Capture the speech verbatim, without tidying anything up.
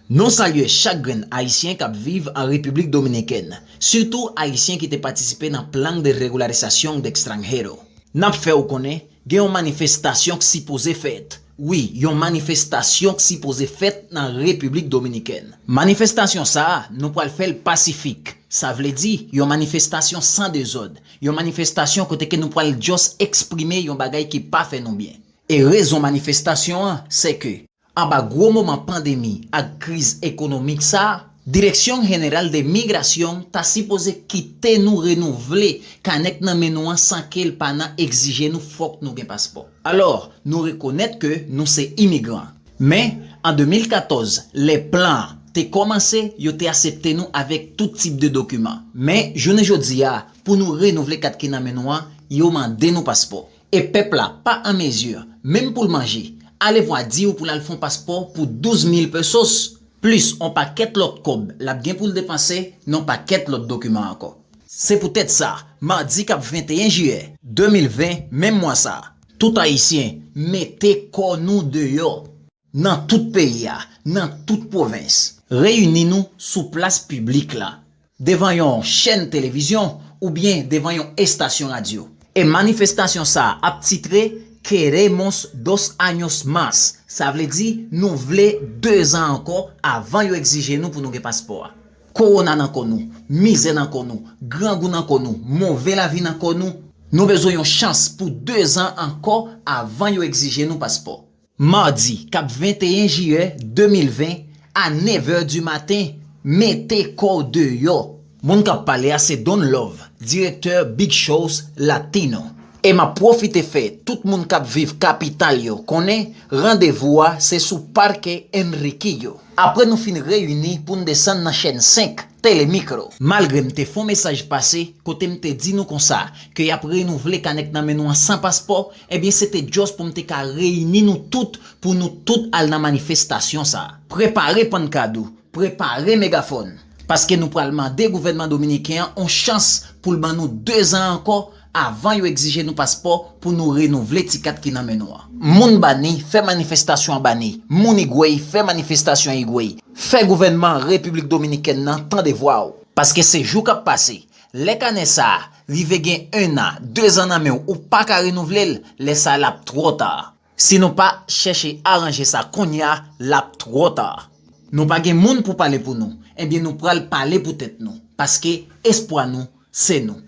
Nou salye chak grenn Ayisyen k ap viv an Repiblik Dominikèn, sitou Ayisyen ki te patisipe nan Plan de Regularización de Extranjero. N ap fè w konnen, gen yon manifestasyon k sipoze fèt. Wi, yon manifestasyon k sipoze fèt nan Repiblik Dominikèn. Manifestasyon sa a, nou pral fè l pasifik. Sa vle di, yon manifestasyon san dezòd. Yon manifestasyon kote ke nou pral just eksprime yon bagay ki pa fè nou byen. E rezon manifestasyon an, se ke anba gwo moman pandemi ak kriz ekonomik sa a, Direksyon Jeneral de Migrasyon ta sipoze kite nou renouvle kanè k nan men nou an san ke l pa nan egzije nou fòk nou gen paspò. Alò, nou rekonèt ke nou se imigran. Men, an de mil katòz, lè plan an te kòmanse, yo te aksepte nou avèk tout tip de dokiman. Men, jounen jodi a, pou nou renouvle kat ki nan men nou an, yo mande nou paspò. E pèp la pa an mezi, menm pou l manje, alevwa di w pou l al fè yon paspò pou douz mil pesos, plis yon pakèt lòt kòb l ap gen pou l depanse nan yon pakèt lòt dokiman ankò. Se poutèt sa, madi k ap venteyen jiyè de mil ven, menm mwa sa a, tout Ayisyen, mete kò nou deyò. Nan tout peyi a, nan tout pwovens, reyini nou sou plas piblik la, devan yon chèn televizyon oubyen devan yon estasyon radyo. E manifestasyon sa a ap titre Queremos dos años más, sa vle di nou vle dezan ankò avan yo egzije nou pou nou gen paspò a. Kowona nan kò nou, mizè nan kò nou, grangou nan kò nou, move lavi nan kò nou, nou bezwen yon chans pou dezan ankò avan yo egzije nou paspò. Madi k ap venteyen jiyè de mil ven, a nèv è di maten, mete kò w deyò. Moun k ap pale a se Don Love, direktè Big Shows Latino. E m ap pwofite fè tout moun k ap viv kapital yo konnen randevou a se sou Parque Enriquillo. Apre nou fin reyini pou n desann nan chèn senk, Telemikro. Malgre m te fè yon mesaj pase kote m te di nou konsa ke y ap renouvle kanè k nan men nou an san paspò, ebyen se te just pou m te ka reyini nou tout pou nou tout al nan manifestasyon sa a. Prepare pann kad ou, prepare megafòn, paske nou pral mande gouvènman dominiken an yon chans pou l ban nou dezan ankò avan yo egzije nou paspò pou nou renouvle ti kat ki nan men nou an. Moun Bani, fè manifestasyon an Bani. Moun Higüey, fè manifestasyon Higüey. Fè gouvènman Repiblik Dominikèn nan tande vwa w. Paske se jou k ap pase, lè kanè sa a rive gen en an, dezan nan men w, ou pa ka renouvle l, lè sa a l ap twò ta. Si nou pa chèche aranje sa kounye a, l ap twò ta. Nou pa gen moun pou pale pou nou, ebyen nou pral pale pou tèt nou, paske espwa nou se nou.